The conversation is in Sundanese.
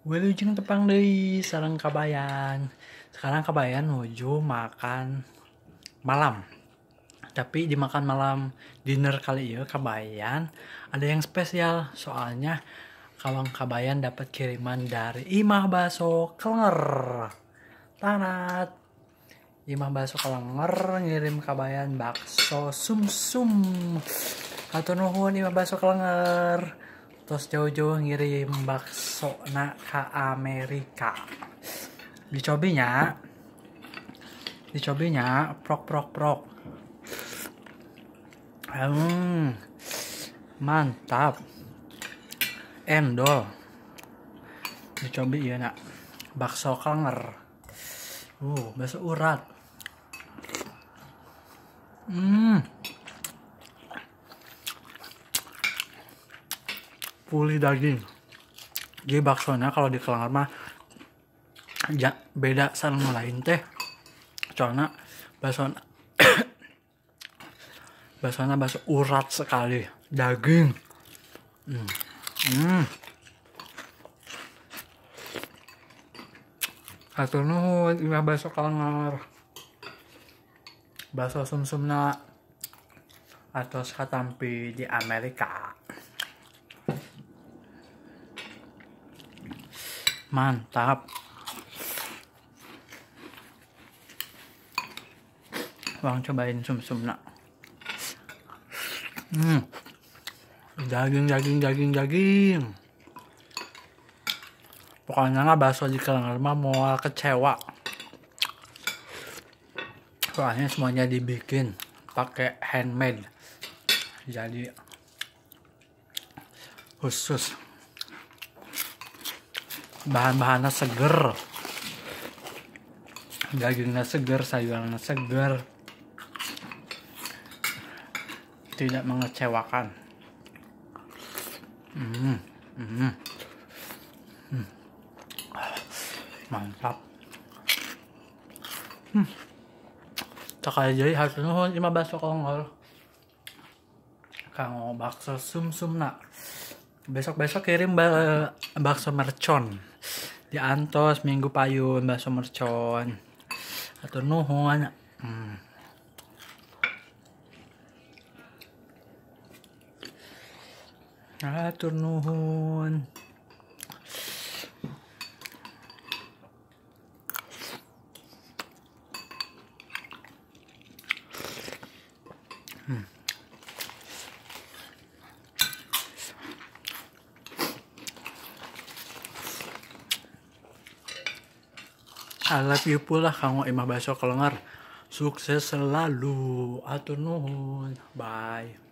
Wilujeng tepang deui sareng Kabayan. Sekarang Kabayan nuju makan malam. Tapi di makan malam dinner kali ieu Kabayan ada yang spesial, soalnya Kawang Kabayan dapat kiriman dari Imah Bakso Klenger. Tanat. Imah Bakso Klenger ngirim Kabayan bakso sumsum. Hatur nuhun Imah Bakso Klenger. Terus jauh-jauh ngirim bakso na ke Amerika. Dicobinya, prok prok prok. Mantap. Endol. Dicobi ya nak. Bakso Klenger. Bakso urat. Pulih daging. Jadi baksonya kalau di Klenger mah ya, beda sama lain teh. Soalnya baksonya bakso urat sekali, daging. Hatur nuhun Imah Bakso Klenger. Bakso sumsumna atau katampi di Amerika. Mantap. Bang cobain sumsumna. Daging, daging, daging, daging. Pokoknya nggak bakso di Klenger mah moal kecewa. Soalnya semuanya dibikin pakai handmade. Jadi khusus. Bahan-bahannya seger, dagingnya seger, sayurannya seger, tidak mengecewakan. Mantap. Sekali jadi harus nuhun Imah Bakso Klenger. Kanggo bakso sumsumna. Besok-besok kirim bakso mercon. Di antos minggu payun bakso mercon. Hatur nuhun. Hatur nuhun. I love you pula kanggo Imah Bakso Klenger. Sukses selalu. Hatur nuhun. Bye.